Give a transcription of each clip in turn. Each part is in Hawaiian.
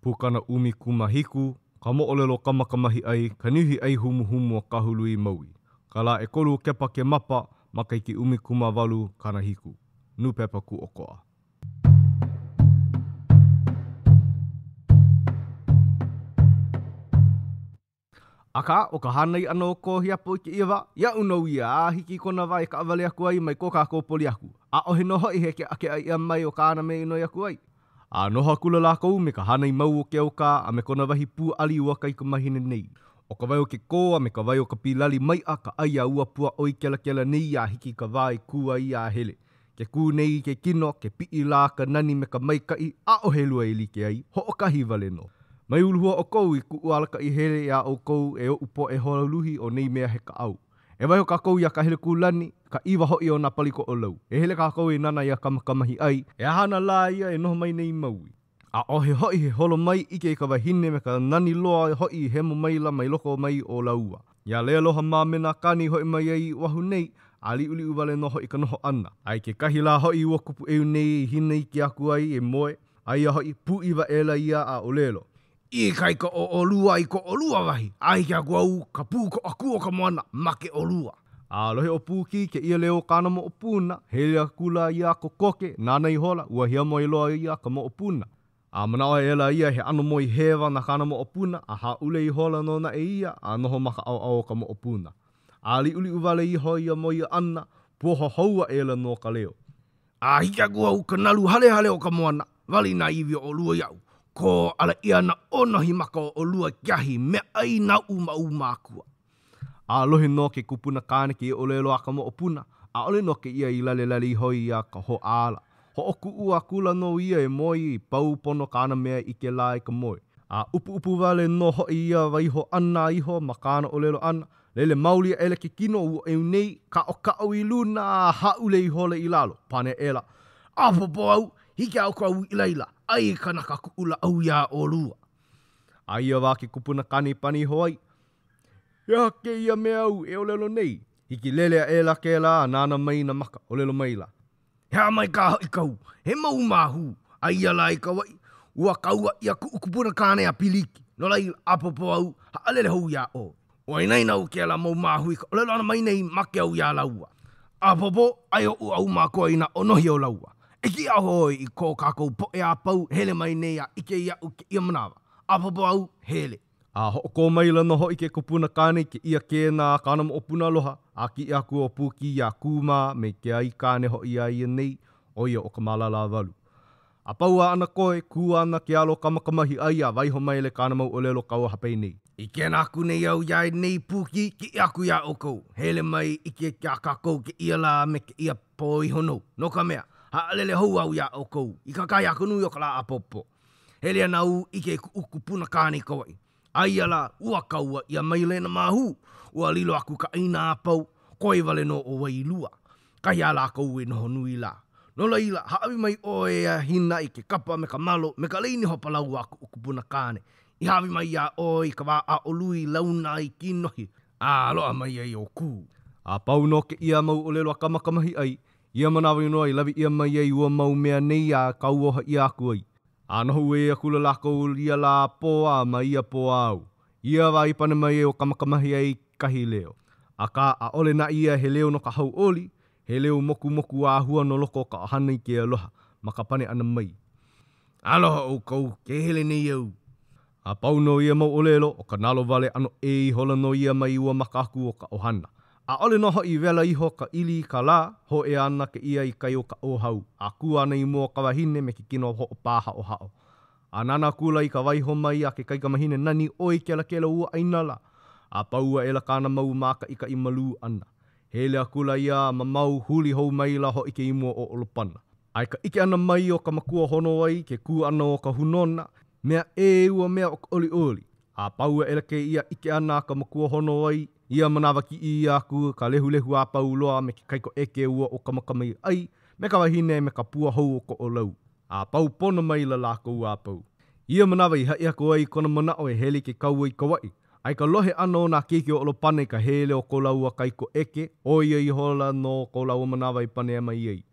Pukana 17, Ka Moʻolelo o Kamakamahiʻai, Ka Niuhi ʻAi Humuhumu o Kahului, Maui. Ka lā ʻekolu o Kepakemapa, makahiki 1870. Nūpepa Kūʻokoʻa. Akā, ʻo ka hānai ʻana o kō hiapo i kēia wā, iaʻu nō ia, a hiki i kona wā e kaʻawale aku ai mai ko kākou poli aku. ʻAʻohe nō hoʻi he keʻakeʻa ʻia mai o kāna mea i noi aku ai. A noho akula lākou me ka hānai mau o Keoka a me kona wahi pūʻali ua kaikamahine nei. ʻO ka wai o ke kō a me ka wai o ka pīlali maiʻa ka ʻai a ua pua ʻoi kelakela nei a hiki i ka wā i kū ai a hele. Ke kū nei i ke kino, ke piʻi lā ka nani me ka maikaʻi, ʻaʻohe lua e like ai, hoʻokahi wale nō. Mai uluhua ʻoukou i kuʻu alakaʻi hele iā ʻoukou e oʻu poʻe hoa luhi o nei mea he kaʻau. E waiho kākou iā Kahelekūlani, ka ʻiwa hoʻi o nā pali Koʻolau. E hele kākou e nānā iā Kamakamahiʻai. E aha ana lā ia e noho mai nei i Maui? ʻAʻohe hoʻi he holo mai ʻike i ka wahine me ka nani loa hoʻi i hemo maila mai loko mai o lāua. Iā Leialoha mā me nā kāne i hoʻi mai ai i Oʻahu nei, a liʻuliʻu wale nō hoʻi ka noho ʻana. A i kekahi lā hoʻi ua kupuʻeu nei i hina iki aku ai e moe, aia hoʻi, pūʻiwa aʻela ia a ʻōlelo. Ikaika ʻo ʻolua i ko ʻolua wahi, a hiki aku au ka pūkoʻa kū o ka moana, make ʻolua. A lohe ʻo Pūkī i kēia leo o kāna moʻopuna, hele akula ia a kokoke, nānā ihola, ua hiamoe loa ia ka moʻopuna. A manaʻo aʻela ia he ʻano moe hewa na kāna moʻopuna, a hāʻule ihola nō naʻe ia a noho ma ka ʻaoʻao o ka moʻopuna. A liʻuliʻu wale iho ia moe ʻana, puoho hou aʻela nō ka leo. A hiki aku au ka nalu halehale o ka moana, wali nā iwi o ʻolua iaʻu, kō ala ʻia nā ʻōnohi maka o ʻolua i ke ahi meaʻai naʻu ma ou mākua. A lohe nō ke kupuna kāne kēia ʻōlelo a ka moʻopuna, ʻaʻole nō kēia i lalelale iho ia ka hoʻāla. Hoʻokuʻu akula nō ia e moe i pau pono kāna mea ʻike lā i ka moe. A ʻupuʻupu wale nō hoʻi ia waiho ʻana iho ma kāna ʻōlelo ʻana, Lele maoli aʻela ke kino o ua ʻeu nei, kaʻokaʻo i luna a hāʻule ihola i lalo, pane aʻela, ʻApōpō au, hiki aku au i laila, ʻai kanaka kuʻu lāʻau iā ʻolua. A ia wā ke kupuna kāne i pane iho ai, He aha kēia mea āu e ʻōlelo nei? Hikilele aʻela kēlā a nānā mai i nā maka, ʻōlelo maila, He aha mai kā hoʻi kau, he mau māhū, aia lā i Kauaʻi, ua kaua ʻia kuʻu kupuna kāne a piliki, no laila, ʻapōpō au, haʻalele hou iā ʻoe. Ua inaina au kēlā mau māhū i ka ʻōlelo ʻana mai nei, make au iā lāua. ʻApōpō, ʻai oʻu ʻaumākua i nā ʻōnohi o lāua. E kiʻi ʻoe i ko kākou poʻe a pau hele mai nei a ʻike iaʻu kēia manawa. ʻApōpō au, hele. A hoʻokō maila nō hoʻi ke kupuna kāne i kēia kēnā a kāna moʻopuna aloha, a kiʻi aku ʻo Pūkī iā Kū mā me ke aikāne hoʻi a ia nei, ʻo ia ʻo Kamalālāwalu. A pau a ʻAnakoe, kū ana ke alo o Kamakamahiʻai a waiho maila kāna mau ʻōlelo kauoha penei. I kēnā aku nei au iā nei Pūkī, kiʻi aku iā ʻoukou, hele mai ʻike iā kākou kēia lā me kēia pō iho nō, no ka mea, haʻalele hou au iā ʻoukou i kakahiaka nui o ka lā ʻapōpō. Hele ana au ʻike i kuʻu kupuna kāne i Kauaʻi. Aia lā, ua kaua ʻia maila e nā māhū. Ua lilo aku ka ʻāina a pau, koe wale nō ʻo Wailua, kahi a lākou e noho nui lā. No laila, hāʻawi mai ʻoe iā Hina i ke kapa me ka malo me ka lei niho palau a kuʻu kupuna kāne i hāʻawi mai iā ʻoe i ka wā a ʻolua i launa ai kinohi a loaʻa mai ai ʻo Kū. A pau nō kēia mau ʻōlelo a Kamakamahiʻai, Ia manawa nō i lawe ʻia mai ai ua mau mea nei a kauoha ʻia aku ai. A noho uē akula lākou ia lā pō a ma ia pō a ao. Ia wā i pane mai ai ʻo Kamakamahiʻai i kahi leo. Akā, ʻaʻole naʻe ia he leo no ka hauʻoli, he leo mokumoku āhua no loko o ka ʻohana i ke aloha, ma ka pane ʻana mai. Aloha ʻoukou, ke hele nei au. A pau nō ia mau ʻōlelo, ʻo ka nalowale ʻano ʻē ihola nō ia mai ua maka aku o ka ʻohana. ʻAʻole nō hoʻi i wela iho ka ʻili i ka lā, hōʻea ana kēia i kai o Kaʻōhau, a kū ana i mua o ka wahine me ke kino hoʻopāhaʻohaʻo. A nānā akula i ka waiho mai a ke kaikamahine nani ʻoi kelakela o ua ʻāina lā, a pau aʻela kāna mau mākaʻikaʻi malū ʻana. Hele akula ia a mamao, huli hou maila hōʻike i mua o ʻOlopana. A i ka ʻike ʻana mai o ka makuahōnōwai i ke kū ʻana o ka hūnōna, mea ʻē ua mea ʻo ka ʻoliʻoli. A pau aʻela kēia ʻike ʻana a ka makuahōnōwai, ia manawa kiʻi ʻia aku ka lehulehu a pau loa me ke kaikoʻeke ua ʻo Kamakamahiʻai, me ka wahine me ka pua hou o Koʻolau. A pau pono maila lākou a pau. Ia manawa i haʻi aku ai i kona manaʻo e hele i ke kaua i Kauaʻi. A i ka lohe ʻana o nā keiki o ʻOlopana i ka hele o ko lāua kaikoʻeke, ʻo ia ihola nō ko lāua manawa i pane mai ai.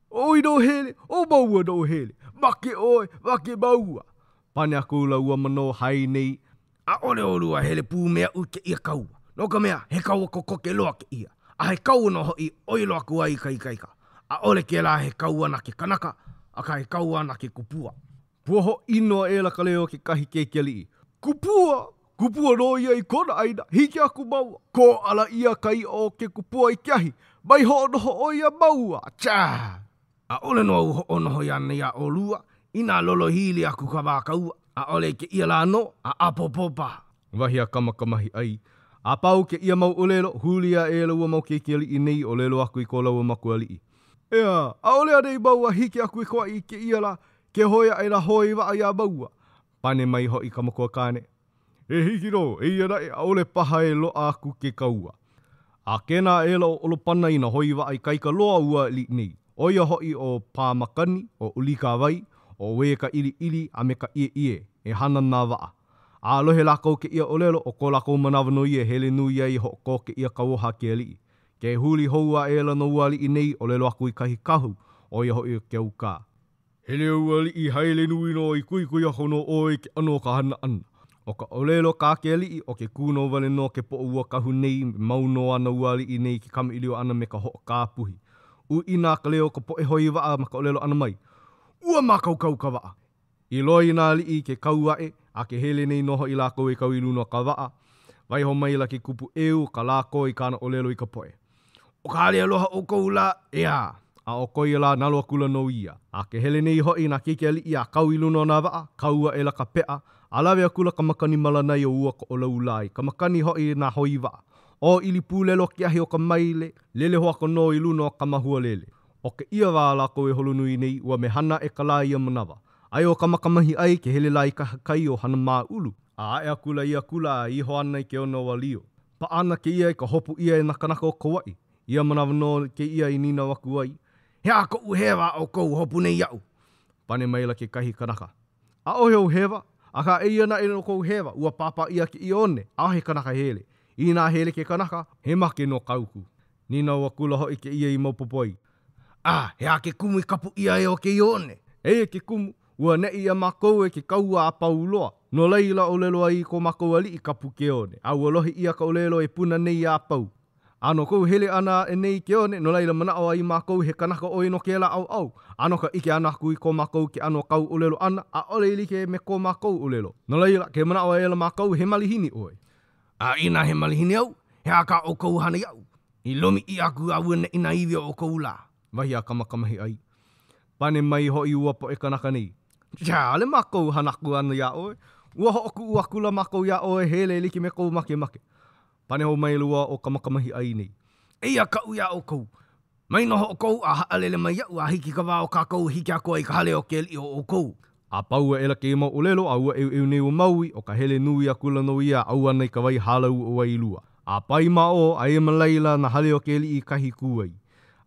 ʻOe nō hele, ʻo māua nō hele, make ʻoe, make māua. Pane akula ua manō hae nei. ʻAʻole ʻolua hele pū me aʻu i kēia kaua, no ka mea, he kaua kokoke loa kēia, a he kaua nō hoʻi ʻoi loa aku ai ka ikaika. ʻAʻole kēlā he kaua na ke kanaka, akā he kaua na ke kupua. Puahōʻino aʻela ka leo o kekahi keiki aliʻi. Kupua! Kupua nō ia i kona ʻāina, hiki aku māua, kōʻala ʻia ka iʻa o ke kupua i ke ahi, mai hoʻonoho ʻoe iā māua, Tsā! ʻAʻole nō au hoʻonoho ana iā ʻolua, inā lolohili aku ka wā kaua, ʻaʻole i kēia lā nō, a ʻapōpō paha. Wahi a Kamakamahiʻai. A pau kēia mau ʻōlelo, huli aʻela ua mau keiki aliʻi nei, ʻōlelo aku i ko lāua makua aliʻi. ʻEā, ʻaʻole anei māua hiki aku i Kauaʻi i kēia lā, ke hoe aʻe nā hoi waʻa iā māua? Pane mai hoʻi ka makua kāne, E hiki nō, eia naʻe, ʻaʻole paha e loaʻa aku ke kaua. A kēnā aʻela ʻo ʻOlopana i nā hoi waʻa ikaika loa ua aliʻi nei, ʻo ia hoʻi ʻo Pāmakani, ʻo ʻUlikāwai, ʻo Uēkaʻiliʻili a me ka ʻIeʻie, e hana nā waʻa. A lohe lākou kēia ʻōlelo, ʻo ko lākou manawa nō ia e hele nui ai e hoʻokō kēia kauoha a ke aliʻi. Ke huli hou aʻela nō ua aliʻi nei, ʻōlelo aku i kahi kahu, ʻo ia hoʻi ʻo Keaukā. Hele au aliʻi haele nui nō i kuikui aku nō ʻoe i ke ʻano o ka hana ʻana. ʻO ka ʻōlelo kā ke aliʻi, ʻo ke kū nō wale nō ke poʻo ua kahu nei, mau nō ana ua aliʻi nei i ke kamaʻilio ʻana me ka hoʻokāpuhi. ʻUʻina ka leo o ka poʻe hoi waʻa ma ka ʻōlelo ʻana mai, Ua mākaukau ka waʻa! I loa i nā aliʻi ke kau aʻe, a ke hele nei nō hoʻi lākou e kau i luna o ka waʻa, waiho maila ke kupuʻeu o ka lako i kāna ʻōlelo i ka poʻe. ʻO ka hale aloha ʻoukou lā, ʻeā. A ʻo ko ia lā nalo akula nō ia. A ke hele nei hoʻi nā keiki aliʻi a kau i luna o nā waʻa, kau aʻela ka peʻa, a lawe akula ka makani malanai o ua Koʻolau lā i ka makani hoʻi nā hoi waʻa. ʻŌʻili pūlelo ke ahi o ka maile, lele hoaka nō i luna o Kamahualele. ʻO kēia wā a lākou e holo nui nei, ua mehana aʻe ka lā i ia manawa. Aia ʻo Kamakamahiʻai ke hele lā i kahakai o Hanamāʻulu. A aʻe akula ia kula a iho ana i ke one o Walio. Paʻa ana kēia i ka hopu ʻia e nā kanaka o Kauaʻi. Ia manawa nō kēia i nīnau aku ai. He aha koʻu hewa a ʻoukou hopu nei iaʻu? Pane maila kekahi kanaka. ʻAʻohe ou hewa, akā eia naʻe nō kou hewa, ua pāpā ʻia kēia one, ʻaʻohe kanaka hele. Inā hele ke kanaka, he make nō ka uku. Nīnau akula hoʻi kēia i maopopo ai. A he aha ke kumu i kapu ʻia ai o kēia one? Eia ke kumu, Ua neʻe ʻia mākou e ke kaua a pau loa. No laila ʻōlelo ai ko mākou aliʻi kapu ke one, a ua lohe ʻia ka ʻōlelo e Puna nei a pau. A no kou hele ʻana aʻe nei i ke one, no laila manaʻo ai mākou he kanaka ʻoe no kēlā ʻaoʻao. A no ka ʻike ʻana aku i ko mākou ke ʻano kāu ʻōlelo ʻana, ʻaʻole i like me ko mākou ʻōlelo. No laila, ke manaʻo aʻela mākou he malihini ʻoe. A inā he malihini au, he aha kā ʻoukou hana iaʻu? I lomi ʻia aku auaneʻi nā iwi o ʻoukou lā. Wahi a Kamakamahiʻai. Pane mai hoʻi ua poʻe kanaka nei. ʻAʻole mākou hana aku ana iā ʻoe. Ua hoʻokuʻu akula mākou iā ʻoe e hele e like me kou makemake. Pane hou maila ua ʻo Kamakamahiʻai nei. Eia kaʻu iā ʻoukou. Mai noho ʻoukou a haʻalele mai iaʻu a hiki ka wā o kākou e hiki aku ai i ka hale o ke aliʻi o ʻoukou. A pau aʻela kēia mau ʻōlelo a ua ʻeuʻeu nei o Maui, ʻo ka hele nui akula nō ia a ʻau ana i ka wai hālau o Wailua. A pae ma ʻō, aia ma laila nā hale o ke aliʻi kahi kū ai.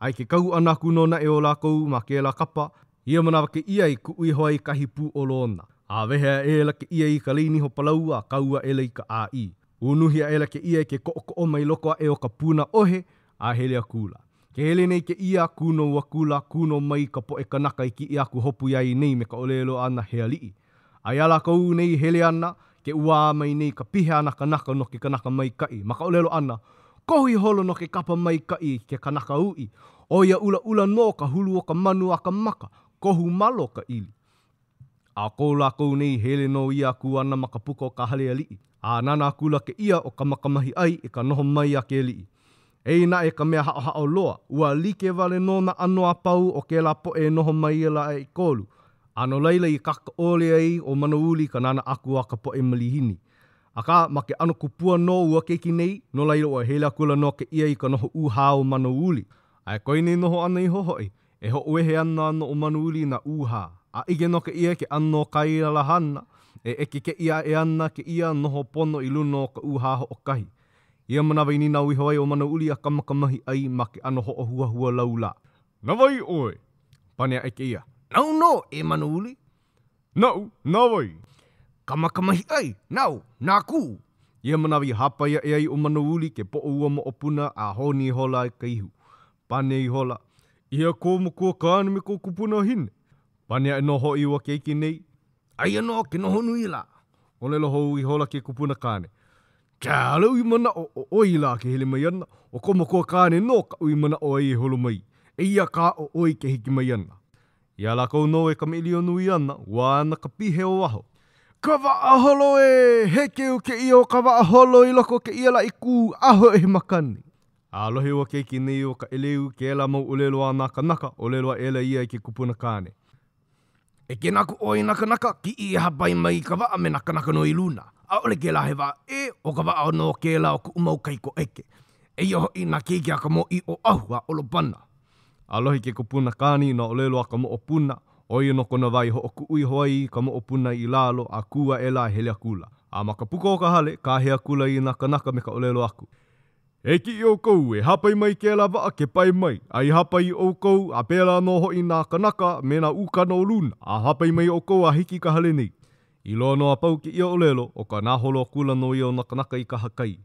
A i ke kau ʻana aku nō naʻe o lākou ma kēlā kapa, ia manawa kēia i kuʻu iho ai kahi pūʻolo ona. A wehe aʻela kēia i ka lei niho palaoa a kau aʻela i ka ʻāʻī. Unuhi aʻela kēia i ke koʻokoʻo mai loko aʻe o ka puna ʻohe, a hele akula. Ke hele nei kēia, kūnou akula, kūnou mai ka poʻe kanaka i kiʻi aku hopu iā ia nei me ka ʻōlelo ʻana he aliʻi. A iā lākou nei hele ana, ke ʻuā mai nei ka pihe a nā kanaka no ke kanaka maikaʻi, ma ka ʻōlelo ʻana, Kohu ihola nō ke kapa maikaʻi i ke kanaka uʻi, ʻo ia ʻulaʻula nō ka hulu o ka manu a ka maka, kohu malo ka ʻili. A ko lākou nei hele nō ia aku ana ma ka puka o ka hale aliʻi, a nānā akula kēia ʻo Kamakamahiʻai i ka noho mai a ke aliʻi. Eia naʻe ka mea haʻohaʻo loa, ua like wale nō nā ʻano a pau o kēlā poʻe e noho mai ala a ʻekolu, a no laila i kakaʻole ai ʻo Manouli i ka nānā aku a ka poʻe malihini. Akā, ma ke ʻano kupua nō ua keiki nei, no laila ua hele akula nō kēia i ka noho ʻūhā o Manouli. A i ko ia nei noho ʻana iho hoʻi, E hoʻowehe ana nō ʻo Manouli i nā ʻūhā, a ʻike nō kēia i ke ʻano o kā ia ala hana, e ʻekekeʻi aʻe ana kēia noho pono i luna o ka ʻūhā hoʻokahi. Ia manawa i nīnau iho ai ʻo Manouli iā Kamakamahiʻai ma ke ʻano hoʻohuahua laulā. Na wai ʻoe? Pane aʻe kēia. Naʻu nō, e Manouli. Naʻu, na wai? Kamakamahiʻai, naʻu, na Kū. Ia manawa i hāpai aʻe ai ʻo Manouli ke poʻo ua moʻopuna a honi ihola i ka ihu. Pane ihola, I hea kō makua kāne me kō kupunahine? Pane aʻe nō hoʻi ua keiki nei. Aia nō ke noho nui lā. ʻŌlelo hou ihola ke kupuna kāne, Kia ʻaʻole au i manaʻo ʻo ʻoe lā ke hele mai ana, ʻo ko makua kāne nō kaʻu i manaʻo ai e holo mai. Eia kā ʻo ʻoe ke hiki mai ana. Iā lākou nō e kamaʻilio nui ana, ua ana ka pihe o waho. Ka waʻa holo ē! He keu kēia o ka waʻa holo i loko o kēia laʻi kū, ʻaʻohe makani. A lohe ua keiki nei o ka ʻeleu kēlā mau ʻōlelo a nā kanaka, ʻōlelo aʻela ia i ke kupuna kāne. E kēnā aku ʻoe i nā kanaka, kiʻi e hāpai mai i ka waʻa me nā kanaka nō i luna. ʻAʻole kēlā he waʻa ʻē, ʻo ka waʻa nō kēlā o kuʻu mau kaikoʻeke. Eia hoʻi nā keiki a ka mōʻī Oʻahu a Olopana. A lohe ke kupuna kāne i nā ʻōlelo a ka moʻopuna, ʻo ia nō kona wā i hoʻokuʻu iho ai i ka moʻopuna i lalo a kū aʻela a hele akula. A ma ka puka o ka hale, kāhea akula i nā kanaka me ka ʻōlelo aku, E kiʻi ʻoukou, e hāpai mai kēlā waʻa ke pae mai, a i hāpai ʻoukou, a pēlā nō hoʻi nā kanaka me nā ukana o luna, a hāpai mai ʻoukou a hiki i ka hale nei. I loa nō a pau kēia ʻōlelo, ʻo ka naholo akula nō ia o nā kanaka i kahakai.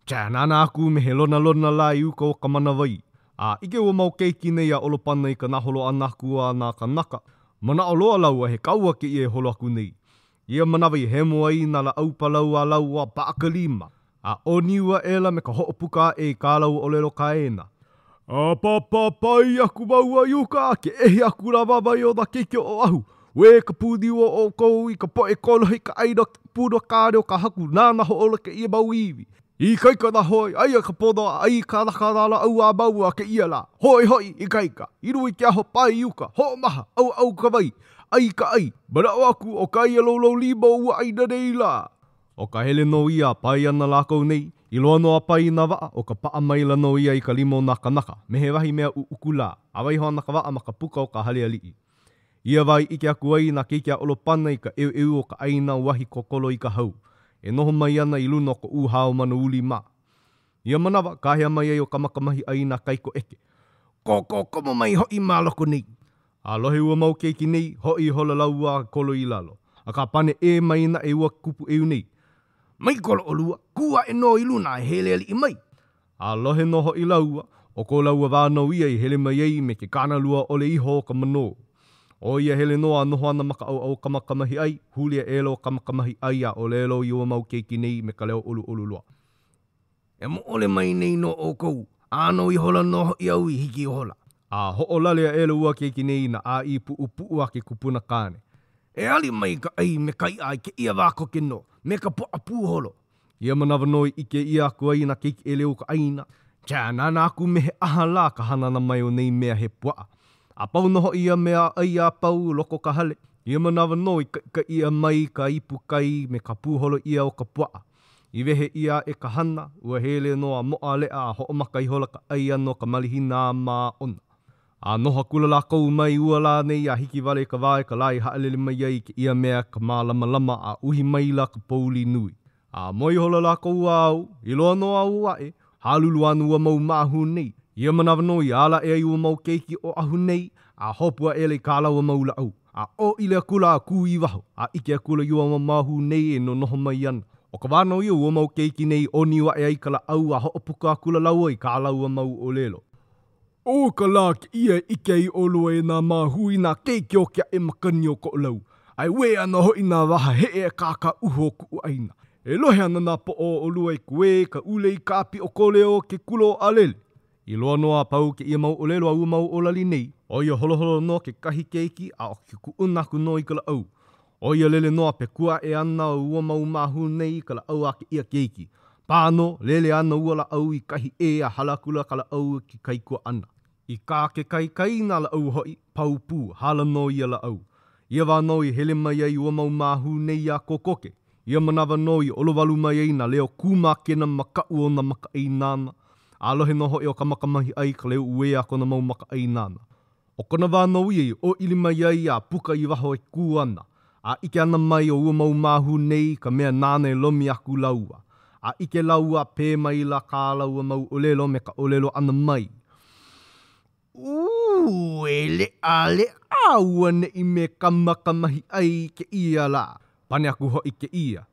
Kia nānā aku me he lonalona lā i uka o ka manawai. A ʻike ua mau keiki nei a ʻOlopana i ka naholo ʻana aku a nā kanaka, manaʻo loa lāua he kaua kēia e holo aku nei. Ia manawa i hemo ai nā lāʻau palau a lāua a paʻa ka lima, a ʻōniu aʻela me ka hoʻopuka aʻe i kā lāua ʻōlelo kaena. A pāpāpai aku wau a i uka a ke ʻehi aku nā wāwae o nā keiki o Oʻahu. Uē ka pūniu o ʻoukou i ka poʻe kolohe i ka ʻāina o ke kupuna kāne o ka haku nāna hoʻōla kēia mau iwi. Ikaika nā hoi, aia ka pono a ʻai kānaka nā lāʻau a mau a kēia lā. Hoʻihoʻi, ikaika, inu i ke aho, pae i uka, hoʻomaha, ʻauʻau ka wai, ʻai ka ʻai. Manaʻo aku ʻo kā ia loulou lima o ua ʻāina nei lā. ʻO ka hele nō ia a pae ana lākou nei, i loa nō a pae i nā waʻa, ʻo ka paʻa maila nō ia i ka lima o nā kanaka, me he wahi mea ʻuʻuku lā, a waiho ana ka waʻa ma ka puka o ka hale aliʻi. Ia wā i ʻike aku ai nā keiki a ʻOlopana i ka ʻeuʻeu o ka ʻāina uahi kokolo i ka hau, e noho mai ana i luna o ka ʻūhā o Manouli mā. Ia manawa, kāhea mai ai ʻo Kamakamahiʻai i nā kaikoʻeke. Kōkō komo mai hoʻi ma loko nei. A lohe ua mau keiki nei, hoʻi ihola lāua a kolo i lalo. Akā pane ʻē mai naʻe ua kupuʻeu nei. Mai kolo ʻolua, kū aʻe nō i luna a hele aliʻi mai. A lohe nō hoʻi lāua, ʻo ko lāua wā nō ia i hele mai ai me ke kānalua ʻole iho o ka manō. ʻO ia hele nō a noho ana ma ka ʻaoʻao o Kamakamahiʻai, huli aʻela ʻo Kamakamahiʻai a ʻōlelo i ua mau keiki nei me ka leo ʻoluʻolu loa. ʻEmo ʻole mai nei nō ʻoukou, ʻānō ihola nō hoʻi au i hiki ihola. A hoʻolale aʻela ua keiki nei i nā ʻāʻī puʻupuʻu a ke kupuna kāne. E ali mai ka ʻai me ka iʻa i kēia wā koke nō, me ka puaʻa pūholo. Ia manawa nō i ʻike ʻia aku ai nā keiki ʻeleu o ka ʻāina, kia nānā aku me he aha lā ka hanana mai o nei mea he puaʻa. A pau nō hoʻi ia mea ʻai a pau loko o ka hale. Ia manawa nō i kaʻikaʻi ʻia mai ka ipu kai me ka pūholo ʻia o ka puaʻa. I wehe ʻia aʻe ka hana, ua hele nō a moʻa leʻa a hoʻomaka ihola ka ʻai ʻana o ka malihina a māʻona. A noho akula lākou mai ua lā nei a hiki wale i ka wā i ka lā i haʻalele mai ai i kēia mea ka mālamalama a uhi maila ka pouli nui. A moe ihola lākou a ao, i loa nō a ao aʻe, halulu ana ua mau māhū nei. Ia manawa nō i ala aʻe ai ua mau keiki Oʻahu nei, a hopu aʻela i kā lāua mau lāʻau. A ʻōʻili akula a kū i waho, a ʻike akula i ua mau māhū nei e nonoho mai ana. ʻO ka wā nō ia ua mau keiki nei i ʻōniu aʻe ai ka lāʻau a hoʻopuka akula lāua i kā lāua mau ʻōlelo. ʻO ka lā kēia e ʻike ai ʻolua e nā māhū i nā keiki o ke aʻe makani o Koʻolau, a e uē ana hoʻi nā wahaheʻe a kākāʻuho o kuʻu ʻāina. E lohe ana nā poʻo o ʻolua i ka uē, ka ʻulei, ka piʻo kōleo o ke kula o ʻAlele. I loa nō a pau kēia mau ʻōlelo a ua mau ʻōlali nei, ʻo ia holoholo nō kekahi keiki a ʻo ke kuʻuna aku nō i ka lāʻau. ʻO ia lele nō a pekua aʻe ana ua mau māhū nei i ka lāʻau a kēia keiki. Pā nō, lele ana ua lāʻau i kahi ʻē a hala akula ka lāʻau i ke kaikuaʻana. I kā ke kaikaina lāʻau hoʻi, pau pū, hala nō ia lāʻau. Ia wā nō i hele mai ai ua mau māhū nei a kokoke. Ia manawa nō i olowalu mai ai nā leo kūmākena makaʻu o nā makaʻāinana. A lohe nō hoʻi ʻo Kamakamahiʻai i ka leo uē a kona mau makaʻāinana. ʻO kona wā nō ia i ʻōʻili mai ai a puka i waho e kū ana, a ʻike ana mai o ua mau māhū nei i ka mea nāna e lomi aku lāua. A ʻike lāua pē maila kā lāua mau ʻōlelo me ka ʻōlelo ʻana mai, Ū, e leʻaleʻa auaneʻi me Kamakamahiʻai i kēia lā. Pane aku hoʻi kēia,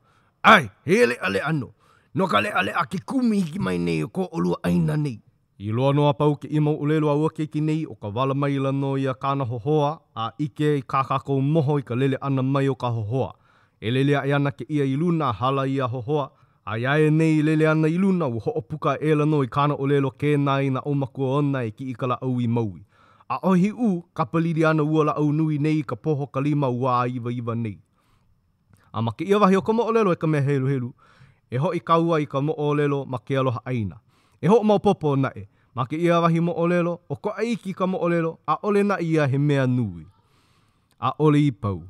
ʻAe, he leʻaleʻa nō. No ka leʻaleʻa ke kumu i hiki mai nei o ko ʻolua ʻāina nei. I loa nō a pau kēia mau ʻōlelo a ua keiki nei, ʻo ka wala maila nō ia kāna hohoa, a ʻike i kā kākou moho i ka lele ʻana mai o ka hohoa. E lele aʻe ana kēia i luna a hala ia hohoa, a iā ia nei e lele ana i luna, ua hoʻopuka aʻela nō i kāna ʻōlelo kēnā i nā ʻaumakua ona e kiʻi i ka lāʻau i Maui. ʻAʻohe hiʻu, kapalili ana ua lāʻau nui nei i ka poho o ka lima ua āiwaiwa nei. A ma kēia wahi o ka moʻolelo e ka mea heluhelu, e hoʻi kāua i ka moʻolelo ma ke aloha ʻāina. E hoʻomaopopo naʻe, ma kēia wahi moʻolelo, ʻokoʻa iki ka moʻolelo, ʻaʻole naʻe ia he mea nui. ʻAʻole i pau.